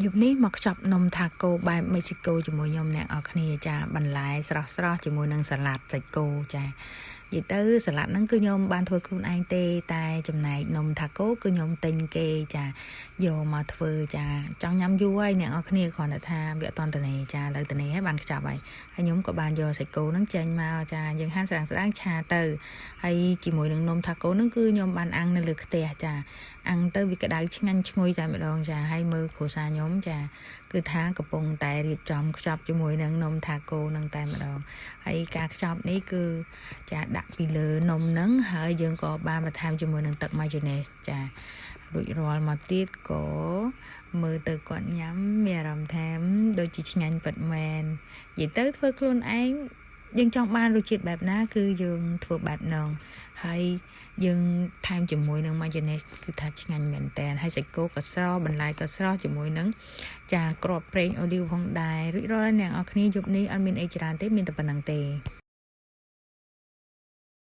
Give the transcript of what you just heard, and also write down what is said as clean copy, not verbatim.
យប់នេះមកខ្ចប់នំតាកូបែបមេស៊ីកូជាមួយខ្ញុំអ្នកនរគ្នាចាបន្លែស្រស់ស្រស់ជាមួយនឹងសាឡាត់សាច់គោចានិយាយទៅសាឡាត់ហ្នឹងគឺខ្ញុំបានធ្វើខ្លួនឯងទេតែចំណែកនំតាកូគឺខ្ញុំទិញគេចាយកមកធ្វើចាចង់ញ៉ាំយូរហើយអ្នកនរគ្នាគ្រាន់តែថាវាអត់តន់តនេចាលើតនេហើយបានខ្ចប់ហើយហើយខ្ញុំក៏បានយកសាច់គោហ្នឹងចេញមកចាយើងហាន់ស្រាងស្រាងឆាទៅហើយជាមួយនឹងនំតាកូហ្នឹងគឺខ្ញុំបានអាំងនៅលើខ្ទះចាអាំងទៅវាក្តៅឆ្ងាញ់ឈ្ងុយតែម្ដងចាហើយមើលគ្រួសារខ្ញុំចាគឺថាកំពុងតែរៀបចំខ្ចប់ជាមួយនឹងនំតាកូនឹងតែម្ដងហើយការខ្ចប់នេះគឺចាដាក់ពីលើនំហ្នឹងហើយយើងក៏បានបន្ថែមជាមួយនឹងទឹកម៉ាយ៉ូណេសចារួចរាល់មកទៀតក៏មើលទៅគាត់ញ៉ាំមានអារម្មណ៍ថាដូចជាឆ្ងាញ់ពិតមែននិយាយទៅធ្វើខ្លួនឯងយើងចង់បានរសជាតិបែបណាគឺយើងធ្វើបែបហ្នឹងហើយយើងថែមជាមួយនឹងម៉ាយ៉ូណេសគឺថាឆ្ងាញ់មែនតើហើយសាច់គោក៏ស្រស់បន្លែក៏ស្រស់ជាមួយនឹងចាគ្រាប់ប្រេងអូលីវផងដែររួចរាល់ហើយអ្នកនរគ្នាយប់នេះអត់មានអីច្រើនទេមានតែប៉ុណ្្នឹងទេ។